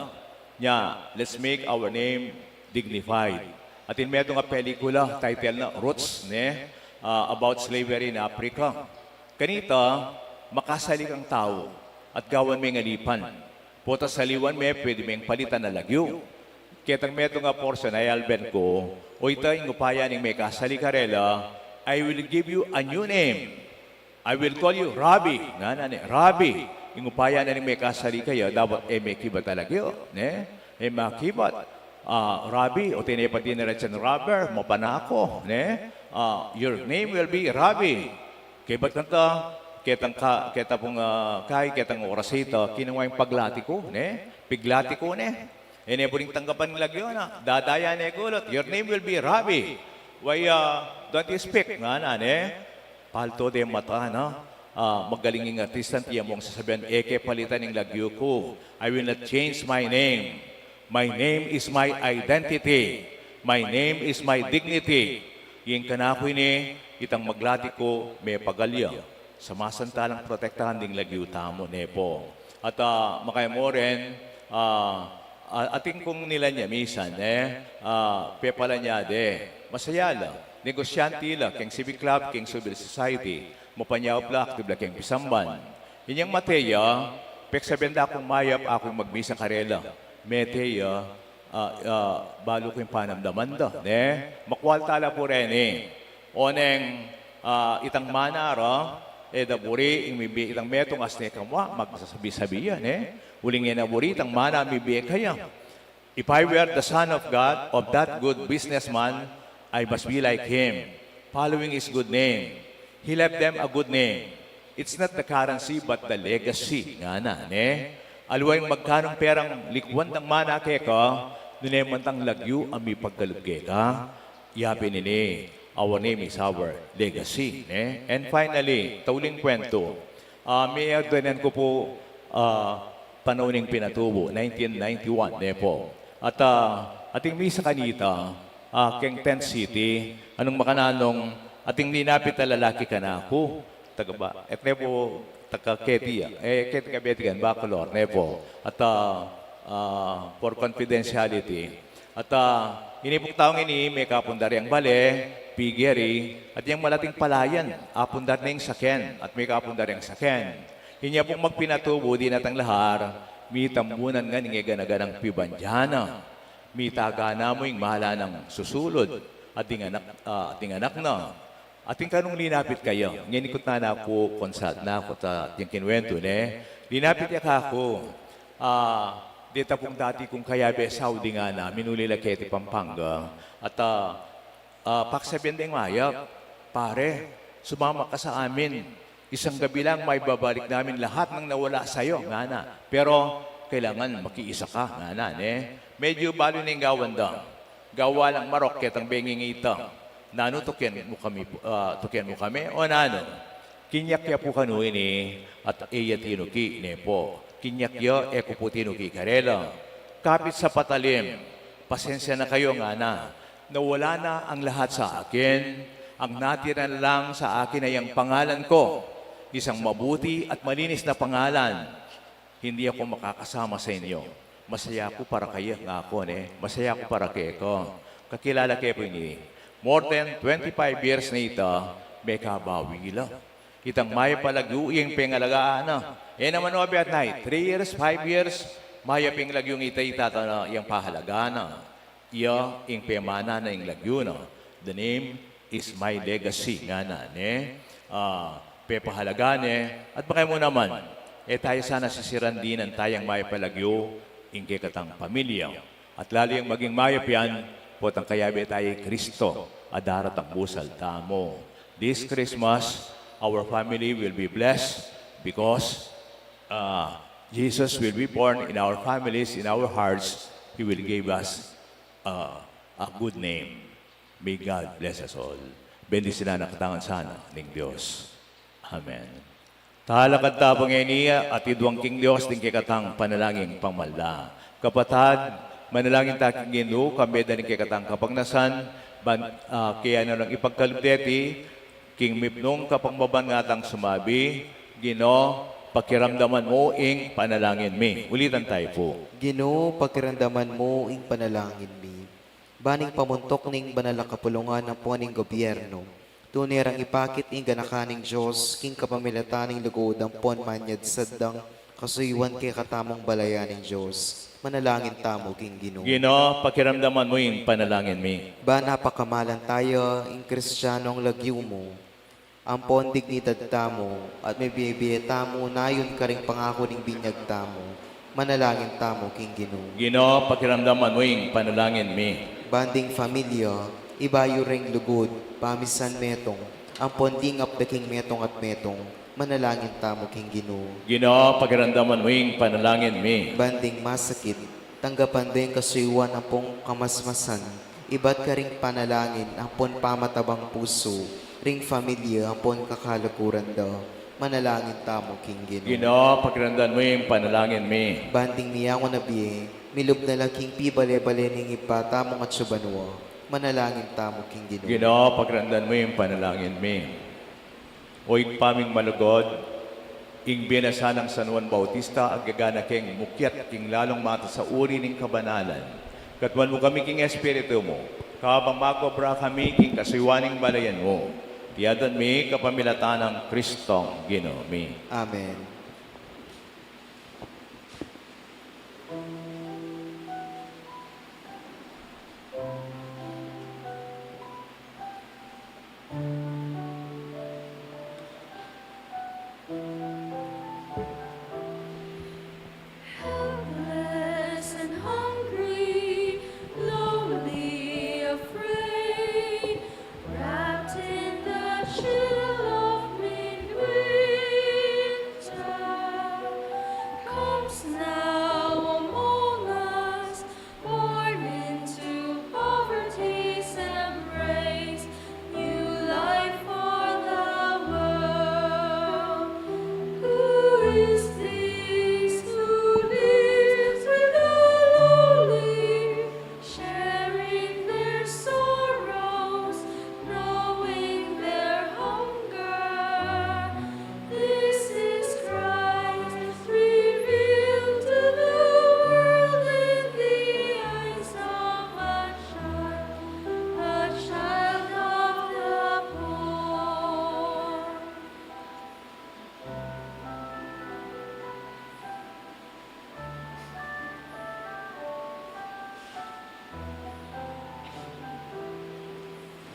Nya, let's make our name dignified. Atin metung a pelikula, title na Roots, ne? Ah, about slavery in Africa. Kanita, makasali kang tau at gawan me ing alipan. Pota saliwan me, pwede meng palitan a lagyu. Ketang metung a portion, ay alben ku, o ita ing upaya ning mekasali karela, "I will give you a new name. I will call you Rabbi." Ngana ne, "Rabbi, ing upaya na ning mekasali kaya, dapat e mekibat a lagyu, ne? E makibat. Ah, Rabbi, o tine pa diniretsan Robber, mapanako, ne? Ah, your name will be Rabbi." Kibat kanta, ketang ka-, keta pung, ah, kay, ketang oras ita, kinua ing paglati ku, ne? Piglati ku, ne? E ne buring tanggapan ing lagyu na, dadaya ne kulut, "Your name will be Rabbi. Why, uh, don't you speak?" Ngana ne, palto de mata na. Ah, magaling ing artista, tia mung sasabian, "E ke palitan ing lagyu ku. I will not change my name. My name is my identity. My name is my dignity." Ing kanaku ini, itang maglati ku, mepagal ya. Samasantalang protektahan ding lagyu tamu, ne pu. At, ah, makanyan mu rin, ah, ah, atin kung nila nya misan, ne, ah, pepala nya de, masaya la, negosyante la, keng civic club, keng civil society, mapanyaup la, aktib la keng pisamban. Inyang mate ya, peksabian da kung mayap, aku ing magmisa karela. Mete ya, ah, ah, balu ku ing panamdaman da, ne? Makwalta la pu reni. Oneng, ah, itang mana ra, e da buri ing mibie itang metung, asne kamwa, magsasabi-sabi ya, ne? Uling e na buri itang mana mibie kaya. "If I were the son of God, of that good businessman, I must be like him, following his good name. He left them a good name. It's not the currency, but the legacy," ngana, ne? Aliwa ing magkanung perang likuan dang mana keka, nune man itang lagyu a mipagkalub keka. Ya pin ini, our name is our legacy, ne? And finally, tauling kwentu. Ah, meagdanan ku pu, ah, panaun ning pinatubu, nineteen ninety-one, ne pu. At, ah, ating misa kanita, ah, keng Tent City, anung makananu, ating linapit a lalaki kanaku, taga ba, e ne pu, taga keti ya, e, keti kabetikan, Bacolor, ne pu. At, ah, ah, for confidentiality, at, ah, ini pung taung ini, mekapun da reng bale, piggery, at inyang malating palayan, apun da ring saken, at mekapun da reng saken. Inya pung magpinatubu, dinatang lahar, mitambunan ngan ing e gana-ganang pibandian na. Mitaga na mu ing mahala nang susulud, at ding anak, ah, ding anak na. Atin kanung linapit kaya, ngenikut na naku, konsad naku, ta, ding kinwentu, ne? Linapit ya kaku, ah, deta pung dati kung kayabe Saudi ngana, minuli la keti Pampanga. At, ah, ah, paksabian deng mayap, "Pare, sumama ka sa amin. Isang gabi lang maibabalik namin lahat ng nawala sa'yo," ngana. "Pero kailangan makiisa ka," ngana, ne? Medyo balu ning gawan da. Gawa lang marok ketang benging ita. "Nanu, tukian mu kami, ah, tukian mu kami, o nanu?" Kinyak ya pu kanu ini at e ya tinuki, ne pu. Kinyak ya, e ku pu tinuki karela. Kapit sa patalim, "Pasensya na kayo," ngana. "Nawala na ang lahat sa akin. Ang natira na lang sa akin ay ang pangalan ko, isang mabuti at malinis na pangalan. Hindi ako makakasama sa inyo. Masaya ako para kayu, ngako ne. Masaya ako para keka. Kakilala ke pu ini. More than twenty-five years na ita, mekabawi la. Itang mayap a lagyu ing pengalagaan na. E naman, o, abi at nay, three years, five years, mayap ing lagyung ita, ita ta na yang pahalagaan na. Iya ing pemana na ing lagyu na. The name is my legacy, ngana ne. Ah, pepahalaga ne. At baka mu naman, e taya sana sisiran dinan tayang mayap a lagyu ing kekatang pamilya. At lalu yang maging mayap yan, potang kayabe taya i Kristo a daratang busal tamu. This Christmas, our family will be blessed because, uh, Jesus will be born in our families, in our hearts. He will give us, uh, a good name. May God bless us all. Bendisyonan na katangan sana ning Dios. Amen. Talakad ta pu ngeni at idwang king Dios ding kekatang panalangin pamagmala. Kapatad, manalangin ta king Ginu, kambe da ning kekatang kapagnasan, ban, ah, kaya na lang ipagkalub deti, king mipnung kapagmaban ngatang sumabi, Ginu, pakiramdaman mu ing panalangin mi. Ulitan tayu pu. Ginu, pakiramdaman mu ing panalangin mi. Ban ing pamuntuk ning banal a kapulungan ampon ing gobyernu, tune rang ipakit ing ganakan ning Dios king kapamilatan ning lugud ampon manyad sadang kasuyuan kekatamung balayan ning Dios. Manalangin tamu king Ginu. Ginu, pakiramdaman mu ing panalangin mi. Ban apakamalan taya ing Kristianung lagyu mu ampon dignidad tamu, at mibie-bie tamu nayun karing pangaku ning binyag tamu. Manalangin tamu king Ginu. Ginu, pakiramdaman mu ing panalangin mi. Ban ding familia, ibayu ring lugud, pamisan metung, ampon dingap da king metung at metung. Manalangin tamu king Ginu. Ginu, pakiramdaman mu ing panalangin mi. Ban ding masakit, tanggapan da ing kasuyuan ampon kamasmasan, ibat karing panalangin ampon pamatabang pusu ring familia ampon kakaluguran da. Manalangin tamu king Ginu. Ginu, pakiramdaman mu ing panalangin mi. Ban ding miyangu na bie, milub na la king pibale-bale ning Ibpa tamung atsu banua. Manalangin tamu king Ginu. Ginu, pakiramdaman mu ing panalangin mi. O Ibpa ming malugud, ing bie na sanang San Juan Bautista, agyaga na keng mukyat king lalung matasauri ning kabanalan. Katmuan mu kami king Espiritu mu, kabang makobra kami king kasuyuan ning balayan mu. Iti adwan mi kapamilatan nang Kristong Ginu mi. Amen. Helpless and hungry, lonely, afraid, wrapped in the chill of midwinter, comes now among us, born into poverty's embrace, new life for the world. Who is this who lives with the lowly, sharing their sorrows, knowing their hunger? This is Christ, revealed to the world in the eyes of a child, a child of the poor.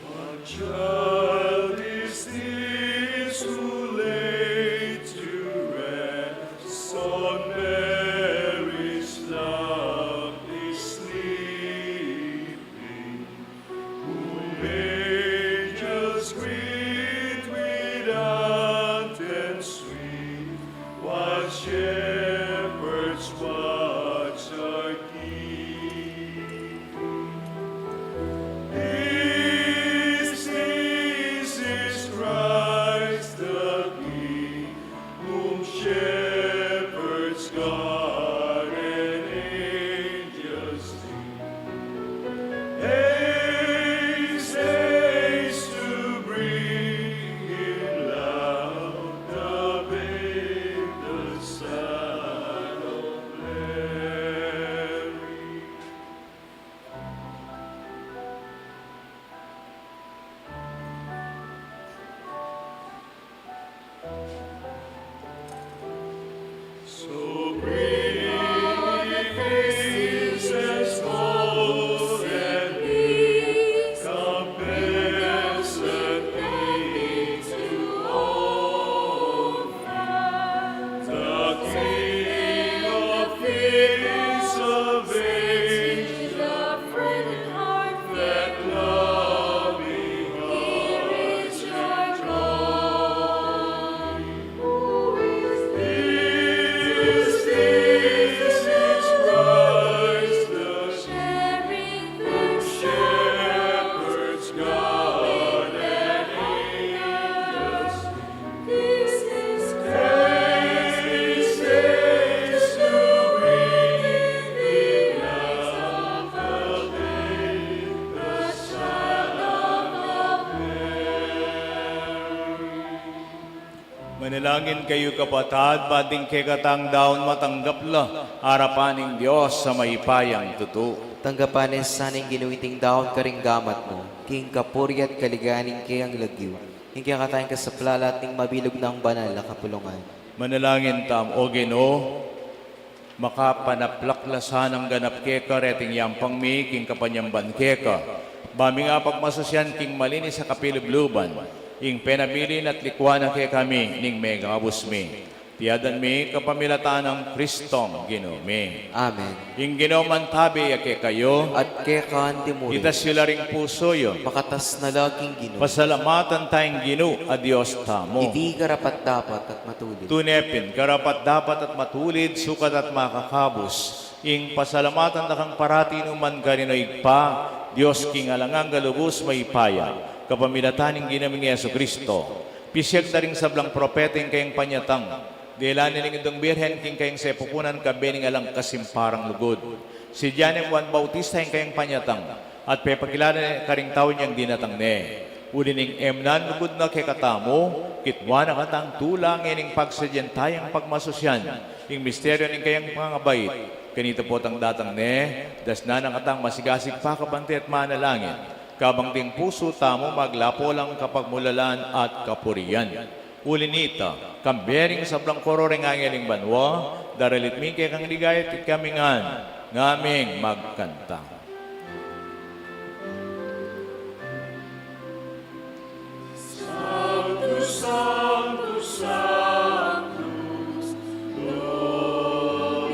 What child is this who laid to rest on Mary's lap is sleeping? Whom angels greet with anthem sweet, while shepherds watch are keeping. This is Christ the King, whom shepherds guard Langin kayu, kapatad, ba ding kekatang daun matanggap la arapan ning Dios a mayupayang tutu. Tanggapan na sana ning Ginu iting daun karing gamat mu, king kapurian at kaligayan ning kayang lagyu, king kekatang kasaplalan at ning mabilug nang banal a kapulungan. Manalangin tamu. O Ginu, makapanaplak la sanang ganap keka reting yampang mi king kapanyamban keka, ba ming apagmasusian king malinis a kapilubluban, ing penabilin at likuan na kekami ning megabus mi. Iti aduan mi kapamilatan nang Kristong Ginu mi. Amen. Ing Ginu mantabe ya kekayu. At keka antimurin. Itas yu la ring pusu yu. Makatas na la king Ginu. Pasalamatan taya ing Ginu a Dios tamu. Iti karapat-dapat at matulid. Tune pin, karapat-dapat at matulid, sukat at makakabus, ing pasalamatan da kang parati nukarin man, o Ibpa, Dios king alang angga lubus mayupaya, kapamilatan ning Ginu ming Jesucristo. Pisiag da ring sablang propeta ing kayang panyatang, dela ne ning Indung Birhen king kayang sepupunan, kayabe ning alang kasimparang lugud. Si Juan Bautista ing kayang panyatang, at pepakilala ne karing tau ing dinatang ne. Uli ning e mu na lugud na kekatamu, kitwa na katang tula ngening pagsadyan tayang pagmasusian ing misteryu ning kayang pangabait. Kanita potang datang ne, dasnan na katang masigasig pakabante at manalangin, kabang ding pusu tamu maglapo lang kapagmulalan at kapurian. Uli nita, kambe ring sablang koro ring angel ning banua, daralit mi ing kekang ligaya, at ikami ngan, ngaming magkanta. Sanctus, Sanctus, Sanctus, Dominus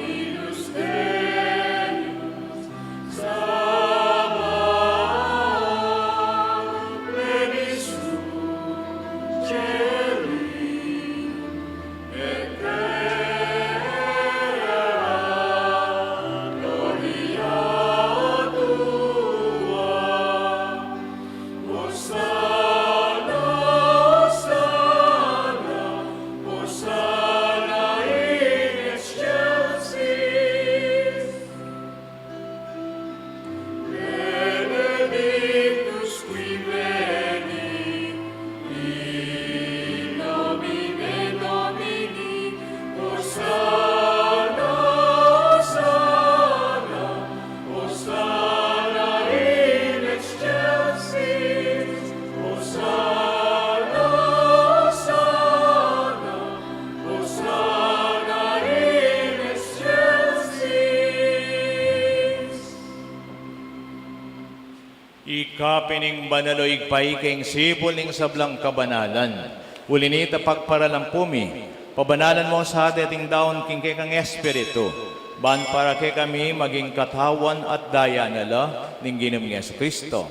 Deus, Sabaoth, plenius sunt celi et terra gloria tua. Hosanna, Hosanna, Hosanna in excelsis. Benedictus qui venit in nomine Domini. Hosanna, Hosanna, Hosanna in excelsis. Hosanna, Hosanna, Hosanna in excelsis. Ika pin ing banal, o Ibpa, ika ing sipul ning sablang kabanalan. Uli nita, pagparalan pu mi, pabanalan mu sa deting daun king kekang Espiritu, ban para kekami maging katawan at daya na la ning Ginu ming Jesucristo.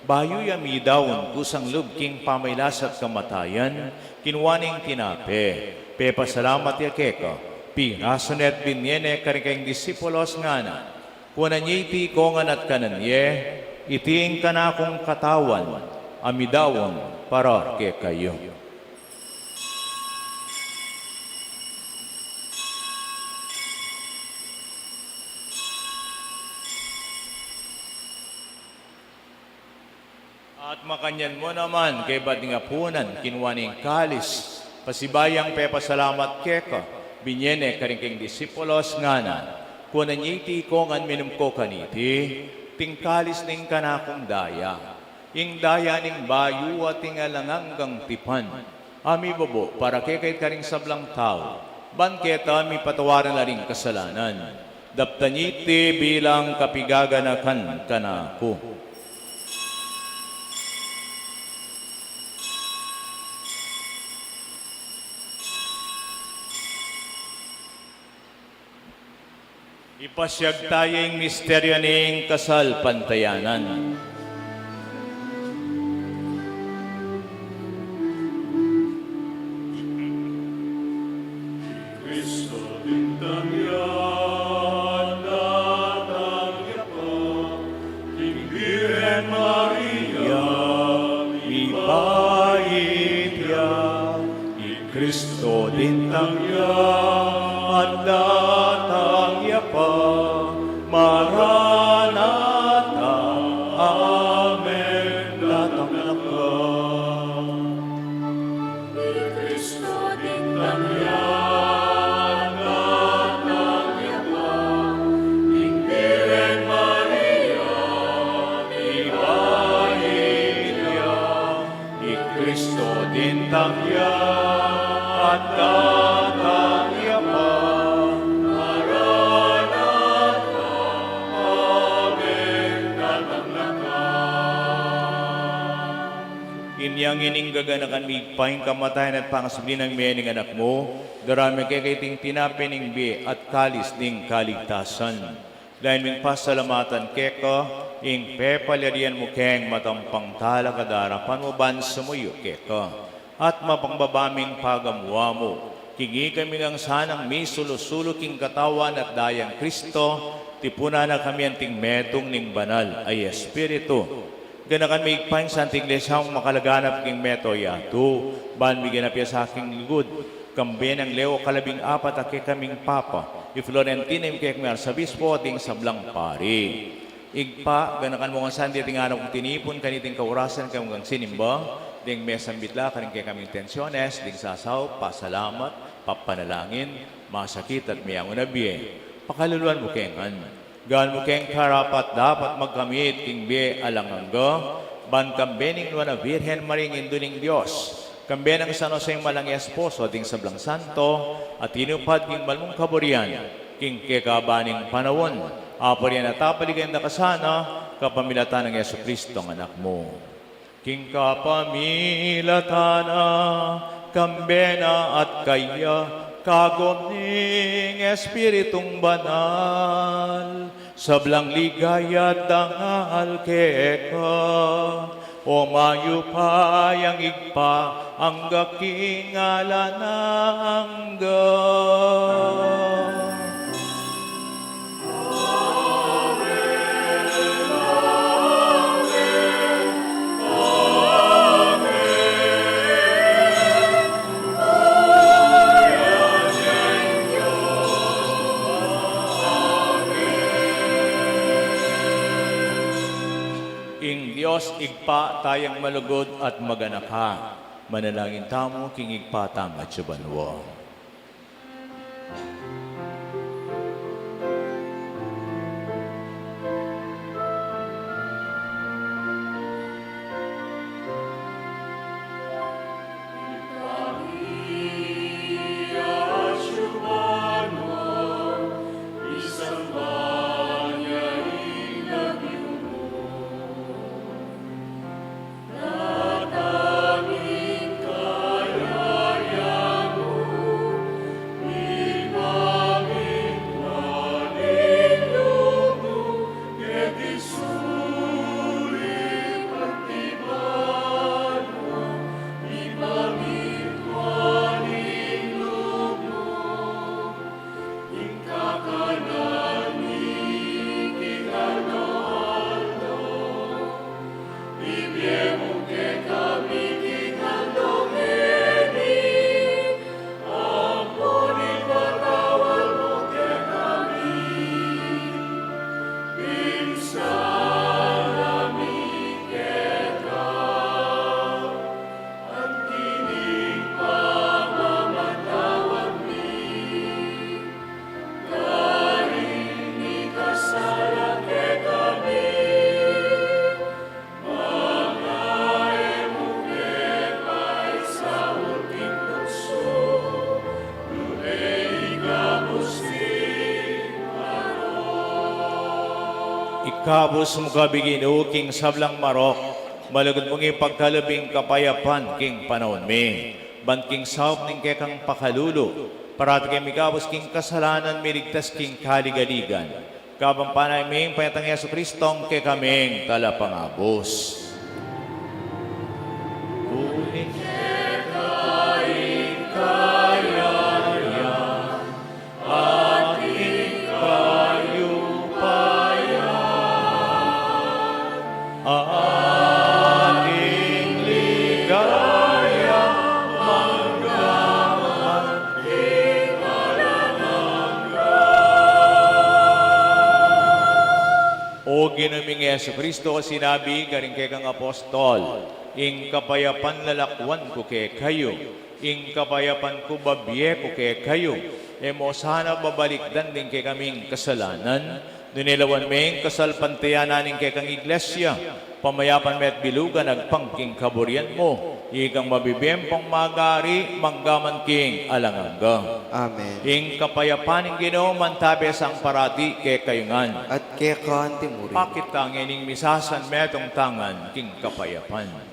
Bayu ya midaun kusang lub king pamagkasakit at kamatayan, kinua ne ing tinape, pepasalamat ya keka, pirasu ne at binie ne karing kayang disipulus, ngana: Kunan ye iti ikongan at kanan ye, iti ing kanakung katawan a midaun para kekayu. At makanyan mu naman, kaybat ning apunan, kinua ne ing kalis, pasibayu yang pepasalamat keka, binie ne karing kayang disipulus, ngana: Kunan ye iti ikongan, minum ko kaniti, iti ing kalis ning kanakung daya, ing daya ning bayu at ing alang anggang tipan, a mibubu para kekayu at karing sablang tau, ban keta mipatawaran la ring kasalanan. Daptan ye iti bilang kapaganakan kanaku. Ipasiag taya ing misteryu ning kasalpantayanan. Kristo dintang ya, datang ya pa, king Birhen Maria mibait ya. I Kristo dintang ya, datang ya pa, Maranatha. Ngening gaganakan mi, Ibpa, ing kamatayan at pangasubli nang mie ning Anak mu, darame keka iting tinape ning bie at kalis ning kaligtasan. Lalu ming pasalamatan keka ing pepalyarian mu keng matampang talakad arapan mu ban sumuyu keka at mapangbaba ming pagamuan mu. King ikami ngan sanang misulu-sulu king katawan at dayang Kristo, tipunan na kami anting metung ning Banal a Espiritu. Ganakan me, Ibpa, ing Santa Iglesia mung makalaganap king mabilug a yatu, ban miganap ya sa king lugud, kambe nang Leo kalabing apat a kekaming Papa, i Florentino ing kekaming Arsobispo, at ding sablang pari. Ibpa, ganakan mu ngan sana ding anak mung tinipun kaniting kaurasan kami ngan sinimba, ding mesambit la karing kekaming intensiones, ding sasaup, pasalamat, papanalangin, masakit at meangu na bie. Pakaluluan mu ke ngan. Gawan mu keng karapat-dapat magkamit king bie alang angga, ban kambe ning Nuan a Virgen Maria ing Indu ning Dios, kambe nang San Jose ing Malang Esposo, ding sablang santo a tinupad king banal mung kaburian, king kekaban ning panaun, aparian at apaligayan da ka sana, kapamilatan nang Jesucristo a Anak mu. King kapamilatan na, kambe na at kaya, kagum ning Espiritung Banal, sablang ligaya at dangal keka, o mayupayang Ibpa, angga king alang angga. Ing Dios Ibpa tayang malugud at maganaka, manalangin tamu king Ibpa tang atsu banua. Ikabus mu kami, Ginu, king sablang marok, malugud mung ipagkalub ing kapayapan king panaun mi. Ban king saup ning kekang pakalulu, parati kaming ikabus king kasalanan, miligtas king kaligaligan. Kabang panayam ning panyatang Jesucristo a kekaming Talapangabus. Uling keka ing kayarian, at ing kayupayan, at ing ligaya, mangga man king alang angga. O Ginu ming Jesucristo, sinabi karing kekang apostol, ing kapayapan lalakwan ku kekayu, ing kapayapan ku babie ku kekayu. E mu sana babalikdan ding kekaming kasalanan, nune lawan me ing kasalpantayanan ning kekang Iglesia, pamayapan me at bilugan agpang king kaburian mu, ikang mabibie ampong magari, mangga man king alang angga. Amen. Ing kapayapan ning Ginu mantabe sa parati kekayu ngan. At keka antimurin. Pakit ta ngening misasan metung tangan king kapayapan.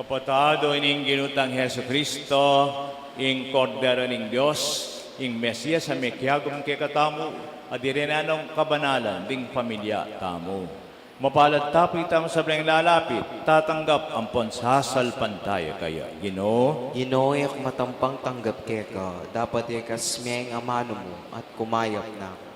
Kapatad, ing Ginu tang Jesucristo, ing Kordero ning Dios, ing Mesias a mekiagum kekatamu, a dirinan ning kabanalan ding pamilya tamu. Mapalad tamu pu, ita mu sablang lalapit, tatanggap ampon sasalpantaya kaya. Ginu, Ginu, e ku matampang tanggap keka, dapot ikas me ing amanu mu at kumayap na.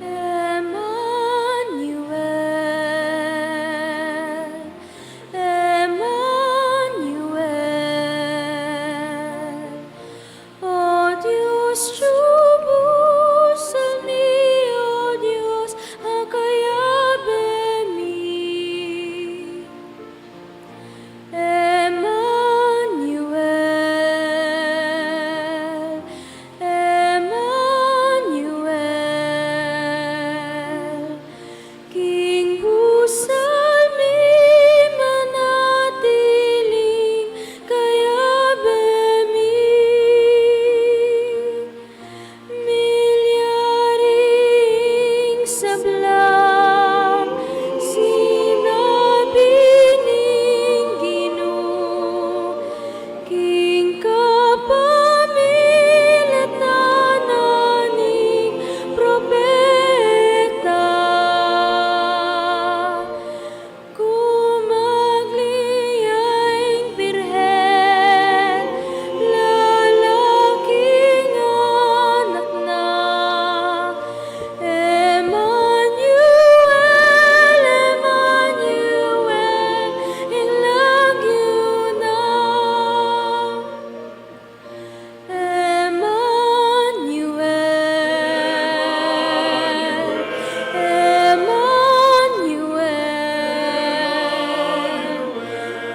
Emmanuel, Emmanuel, o Dios, tiyubus mi, o Dios, a kayabe mi. Emmanuel, Emmanuel, king busal mi manatiling kayabe mi. Milyari ing sablang sinabi ning Ginu, king kapamilatan na ning propeta. Kumagli ya ing birhen, lalaking anak na. Emmanuel, Emmanuel, ing lagyu na. Emmanuel, Emmanuel,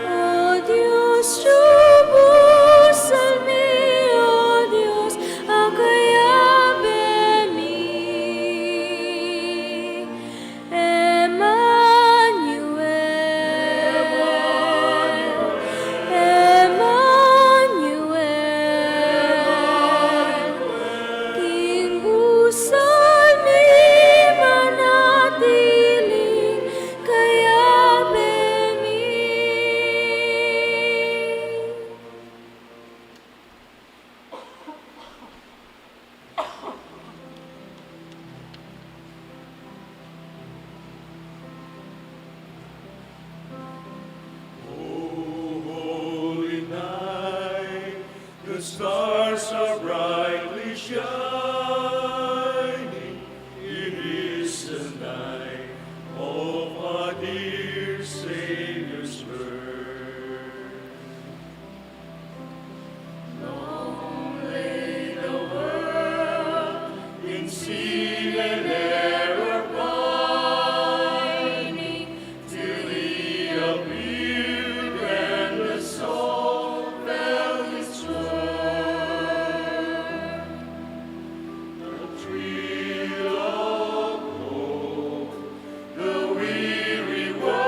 o Dios, tiyubus mi, o Dios, a kayabe mi. Emmanuel, Emmanuel, king busal mi manatiling kayabe mi. O holy night, the stars are brightly shining. It is the night of our dear Savior's birth. Long lay the world in sin and error pining, till he appeared and the soul felt his worth. The thrill of hope, the weary world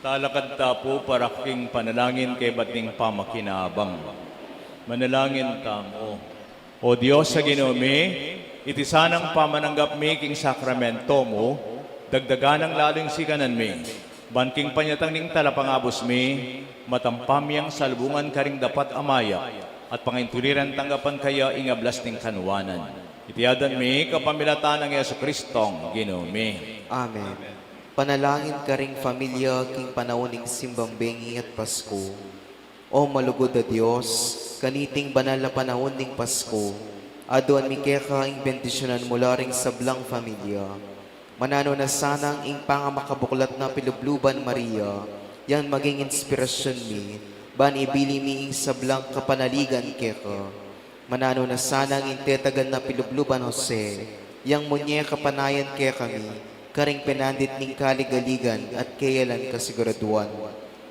Lalakad ta pu para king panalangin kaybat ning pamakinabang. Manalangin tamu. O Dios a Ginu mi, iti sanang pamananggap mi king sakramento mu, dagdagan nang lalu ing sikanan mi, ban king panyatang ning talapangabus mi, matampa mi yang salubungan karing dapat a mayap, at pangainturiran tanggapan kaya ing ablas ning kanuanan. Iti aduan mi kapamilatan nang Jesucristong Ginu mi. Amen. Panalangin karing familia king panaun ning simbang bengi at Pasku. O malugud a Dios, kaniting banal a panaun ning Pasku, aduan mi keka ing bendisyunan mu la ring sablang familia. Mananu na sanang ing pangamakabuklat na pilubluban Maria, yang maging inspirasyun mi, ban ibili mi ing sablang kapanaligan keka. Mananu na sanang ing tetagan na pilubluban Jose, yang munye kapanayan kekami, karing penandit ning kaligaligan at keyalan kasiguraduan.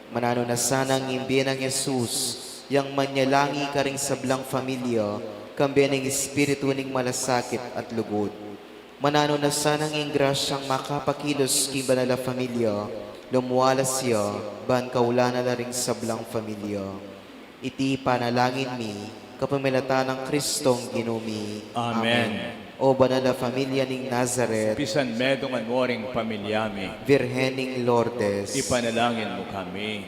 Mananu na sanang ing bie nang Jesus, yang manyalangi karing sablang familia, kambe ning espiritu ning malasakit at lugud. Mananu na sanang ing grasyang makapakilus king banal a familia, lumualas ya, ban kaulanan na ring sablang familia. Iti panalangin mi, kapamilatan nang Kristong Ginu mi. Amen. Amen. O banal a familia ning Nazaret. Pisan medungan mu ring familia mi. Virgen ning Lourdes. Ipanalangin mu kami.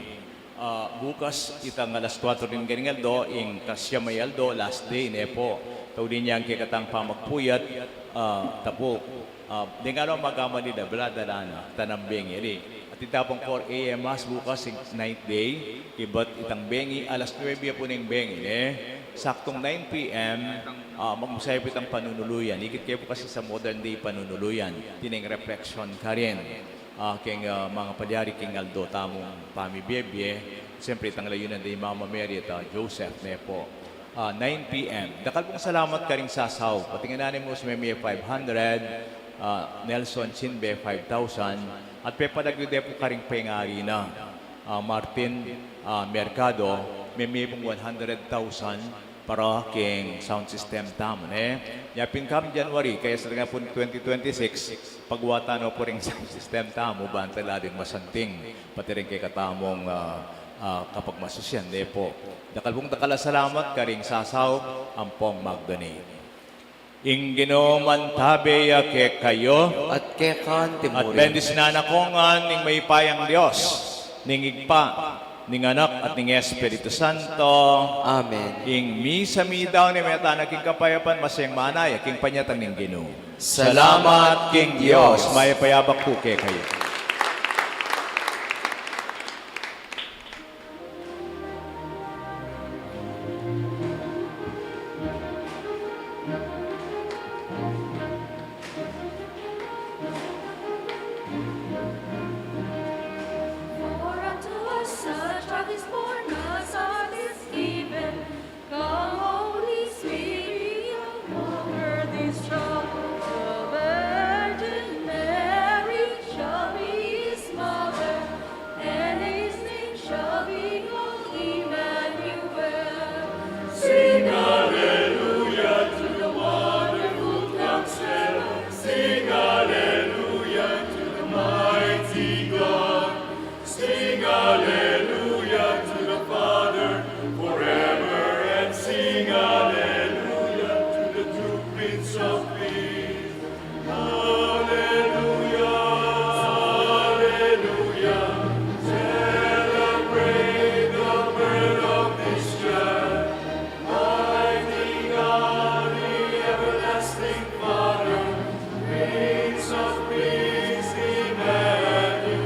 Ah, bukas itang alas kuwatro ning garing aldo, ing kasyam a aldo, last day, ne pu. Tauli neng kekatang pamagpuyat, ah, tapu. Ah, deng aldo magamali da, bala dala na, tanang bengi, ali. At itang four A M Mass bukas, ing ninth day, ibat itang bengi, alas nuebe pu ning bengi, ne? Saktung nine P M, ah, magmusaya pu itang panunuluyan. Ikit ke pu kasi sa modern day panunuluyan, tineng reflection karin. Ah, keng, ah, mangapalyari king aldo tamung pamibie-bie, siyempre itang layunan da i Mama Mary at, ah, Joseph, ne pu. Ah, nine P M. Dakal pung salamat karing sasaup. Pati ing anonymous, mie five hundred, ah, Nelson Chinbe, five thousand, at pepalagyu de pu karing pengari na, ah, Martin, ah, Mercado, mie pung one hundred thousand para keng sound system tamu, ne? Nya pin come January, kaya sa nga pun twenty twenty-six, pagwatan no pu ring sound system tamu, ban talagang masanting, pati ring kekatamung, ah, ah, kapagmasusyan, ne pu. Dakal pung dakal a salamat karing sasaup ampong mag-donate. Ing Ginu mantabe ya kekayu. At keka mu rin. At bendisyunan na kayu ngan ning mayupayang Dios, ning Ibpa, ning Anak, at ning Espiritu Santo. Amen. Ing misa mi daun, e meta na king kapayapan, masanting manaya king panyatang ning Ginu. Salamat king Dios. Mayap a abak pu kekayu. For unto us a child is born, a son is given. The Holy Spirit, the Lord is strong. The Virgin Mary shall be his mother. And his name shall be called Emmanuel. Sing hallelujah to the wonderful counselor. Sing hallelujah to the mighty God. Sing hallelujah to the Father forever. And sing hallelujah to the true Prince of Peace. Alleluia, alleluia, celebrate the birth of this child. Mighty God, the everlasting Father, Prince of Peace, Emmanuel.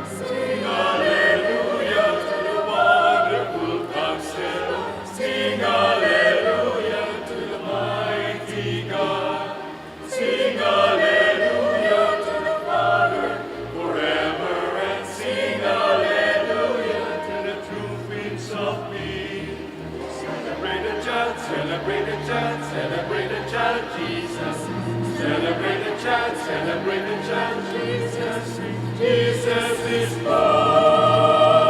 Sing alleluia to the wonderful counselor. Sing alleluia to the mighty God. Sing hallelujah to the Father forever, and sing hallelujah to the true Prince of Peace. Celebrate the child, celebrate the child, celebrate the child Jesus. Celebrate the child, celebrate the child Jesus. Jesus is born.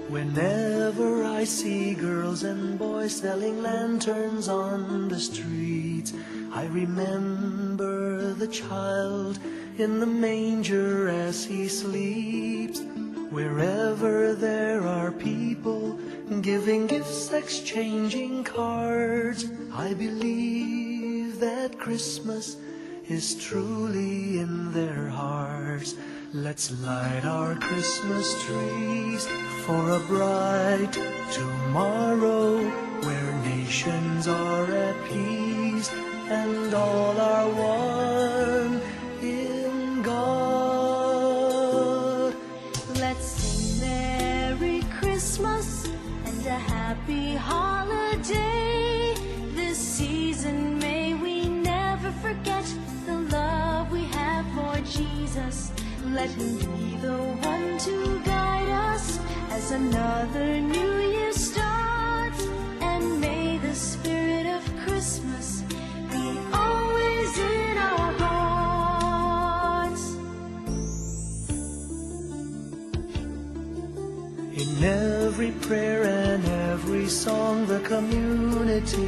Whenever I see girls and boys selling lanterns on the streets, I remember the child in the manger as he sleeps. Wherever there are people giving gifts, exchanging cards, I believe that Christmas is truly in their hearts. Let's light our Christmas trees for a bright tomorrow where nations are at peace and all are one in God. Let's sing Merry Christmas and a Happy Holiday. This season, may we never forget the love we have for Jesus. Let him be the one to guide us as another new year starts. And may the spirit of Christmas be always in our hearts. In every prayer and every song, the community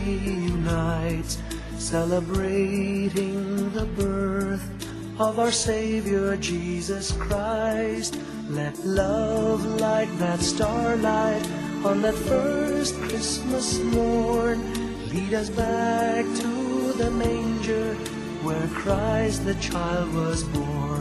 unites, celebrating the birth of our Savior Jesus Christ. Let love, like that starlight on that first Christmas morn, lead us back to the manger where Christ the child was born.